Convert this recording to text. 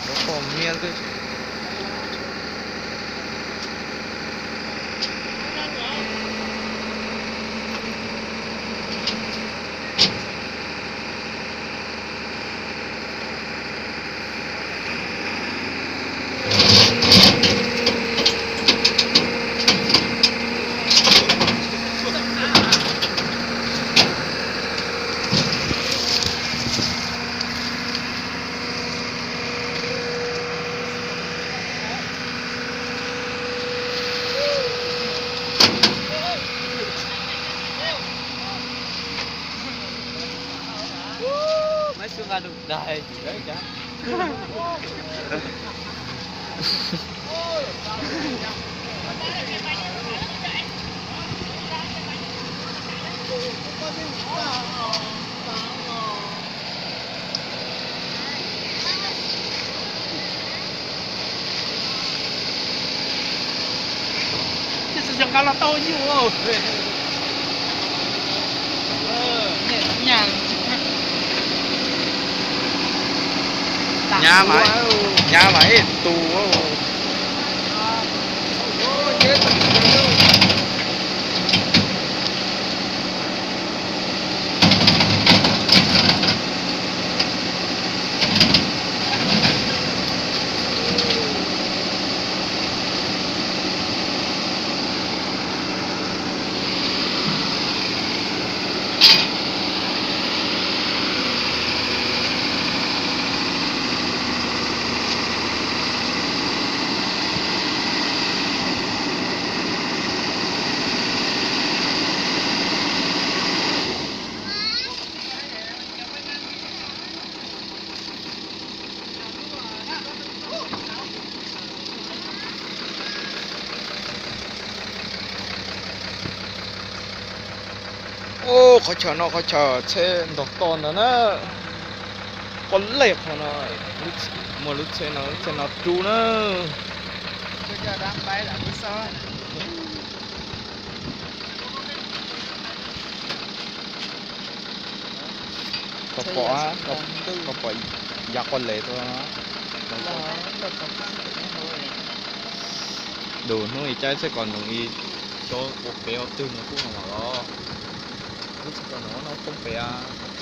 Lawv pom miab xwb. Maiv Xyooj nqa rau daig tsis dawb cas. Tab sis xyov nqa los tau nyuj. Nyab mas, nyab mas ib tug. Ub, qhov chaw no qhov chaw tsheb ntog toj ntawd na. Puag lej qhov no, muaj lub tsheb no, lub tsheb no rub na. Koj pom, koj pom yav quaj les tuaj. Lwm hnub ib caij xwb kom noog ib cov ua pem ua twg no kuj no los. Lub tsheb no no poob pem.